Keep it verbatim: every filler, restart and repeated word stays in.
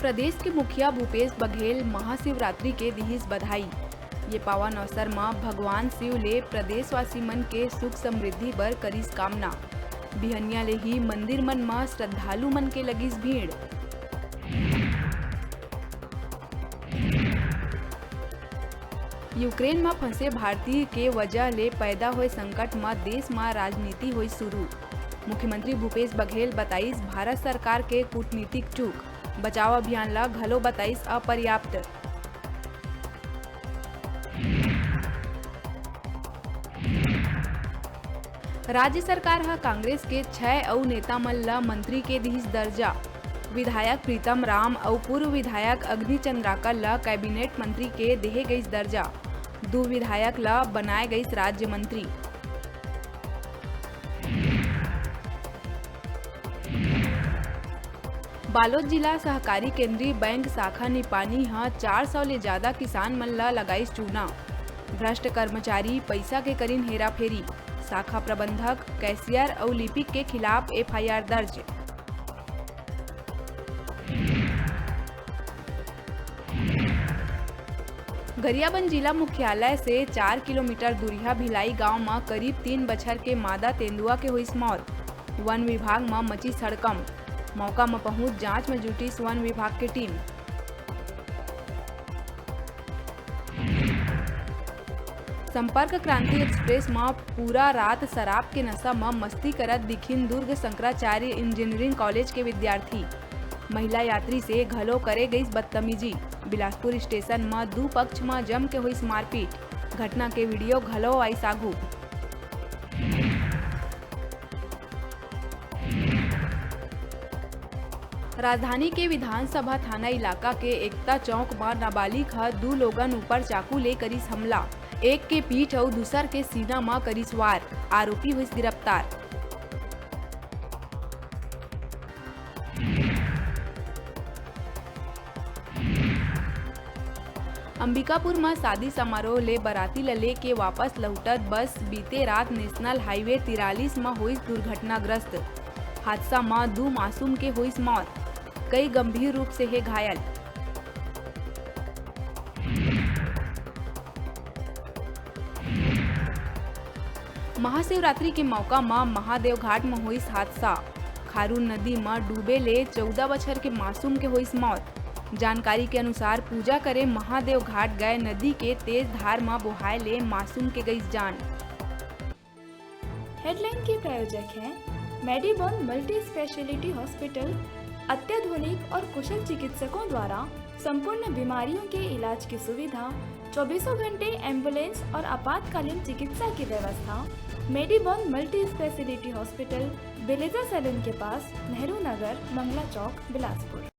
प्रदेश के मुखिया भूपेश बघेल महाशिवरात्रि के दिहिस बधाई। ये पावन अवसर म भगवान शिव ले प्रदेशवासी मन के सुख समृद्धि बर करिस कामना। बिहनिया ले ही मंदिर मन म श्रद्धालु मन के लगिस भीड़। यूक्रेन म फंसे भारतीय के वजह ले पैदा होए संकट म देश म राजनीति होइस शुरू। मुख्यमंत्री भूपेश बघेल बताइस भारत सरकार के कूटनीतिक चूक, बचाव अभियान ल घलो बताइस अपर्याप्त। राज्य सरकार ह कांग्रेस के छै अउ नेता मन ल मंत्री के दिहिस दर्जा। विधायक प्रीतम राम अउ पूर्व विधायक अग्नि चंद्राकर ल कैबिनेट मंत्री के देहे गइस दर्जा। दू विधायक ल बनाए गइस राज्य मंत्री। बालोद जिला सहकारी केंद्रीय बैंक शाखा निपानी ह चार सौ ले जादा किसान मन ल लगाइस चूना। भ्रष्ट कर्मचारी पइसा के करिन हेराफेरी। शाखा प्रबंधक, कैशियर अउ लिपिक के खिलाफ एफआईआर दर्ज। गरियाबंद जिला मुख्यालय से चार किलोमीटर दूरिहा भिलाई गांव म करीब तीन बछर के मादा तेंदुआ के होइस मौत। वन विभाग म मचिस हड़कंप। मौका म पहुंच जांच म जुटिस वन विभाग के टीम। संपर्क क्रांति एक्सप्रेस म पूरा रात शराब के नशा म मस्ती करत दिखिन दुर्ग शंकराचार्य इंजीनियरिंग कॉलेज के विद्यार्थी। महिला यात्री से घलो करे गइस बदतमीजी। बिलासपुर स्टेशन म दू पक्ष म जम के होइस मारपीट। घटना के वीडियो घलो आइस आघू। राजधानी के विधानसभा थाना इलाका के एकता चौक म नाबालिग ह दू लोगन ऊपर चाकू ले करिस हमला। एक के पीठ अउ दूसर के सीना म करिस वार। आरोपी होइस गिरफ्तार। अंबिकापुर म शादी समारोह ले बराती ल लेके वापस लहुटत बस बीते रात नेशनल हाईवे तिरालीस म होइस दुर्घटनाग्रस्त। हादसा म दू मासूम के होइस मौत, कई गंभीर रूप से हे घायल। महाशिवरात्रि के मौका म महादेव घाट म होइस हादसा। खारून नदी म डूबे ले चौदह बछर के मासूम के होइस मौत। जानकारी के अनुसार, पूजा करे महादेव घाट गए नदी के तेज धार म बोहाए ले मासूम के गइस जान। हेडलाइन के प्रायोजक हैं मेडीबॉन मल्टी स्पेशलिटी हॉस्पिटल। अत्याधुनिक और कुशल चिकित्सकों द्वारा संपूर्ण बीमारियों के इलाज की सुविधा, चौबीसों घंटे एम्बुलेंस और आपातकालीन चिकित्सा की व्यवस्था। मेडीबॉन मल्टी स्पेशलिटी हॉस्पिटल, बेलेजा सैलून के पास, नेहरू नगर, मंगला चौक, बिलासपुर।